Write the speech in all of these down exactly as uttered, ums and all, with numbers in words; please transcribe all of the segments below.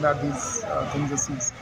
that these uh, things are seized.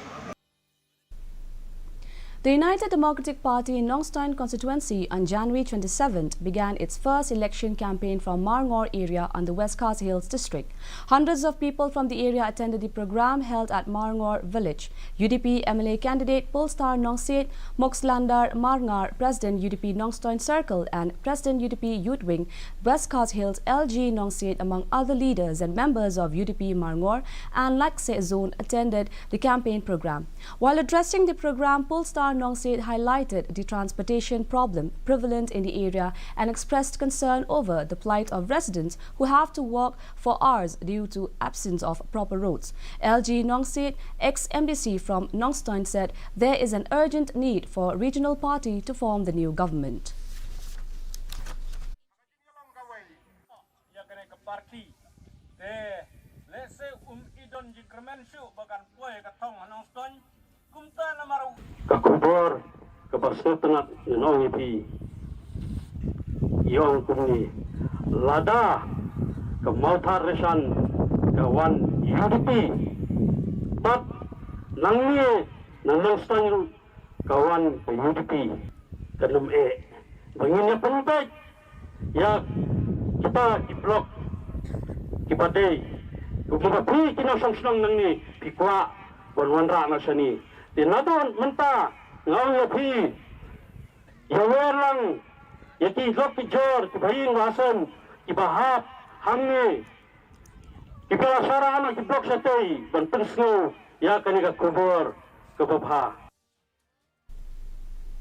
The United Democratic Party in Nongstoin constituency on January twenty-seventh began its first election campaign from Marngor area on the West Khasi Hills district. Hundreds of people from the area attended the program held at Marngor village. U D P M L A candidate Polestar Nongsiej, Mokslandar Marngar, President U D P Nongstoin Circle and President U D P Youth Wing, West Khasi Hills L G Nongsiej, among other leaders and members of U D P Marngor and Lakseh Zone attended the campaign program. While addressing the program, Polestar Nongsiej highlighted the transportation problem prevalent in the area and expressed concern over the plight of residents who have to walk for hours due to absence of proper roads. L G Nongsiej, ex-M D C from Nongstoin, said there is an urgent need for regional party to form the new government. Ïa kane ka party te lehse um i don jingkyrmen shuh ba kan poi ka thong ha Nongstoin. Kumta namar u. Ka khubor kaba sngewtynnat ngan ong ïa phi. Ïa ong kumne. Lada ka Mawthadraishan ka wan U D P, bad nangne na Nongstoin ruh ka wan ka U D P, kan ym eh ba ngin ïa pynbeit ïa kita ki block kiba dei. Kumba phi ki nongshong shnong nangne phi kwah ban wanrah noh shane. Te naduh mynta nga ong ïa phi, ïawer lang ïa ki lok ki jor kiba ïing ba ha sem kiba hap hangne, kiba la shah noh ki block shatei ban pynsngew ïa kane ka khubor kaba bha.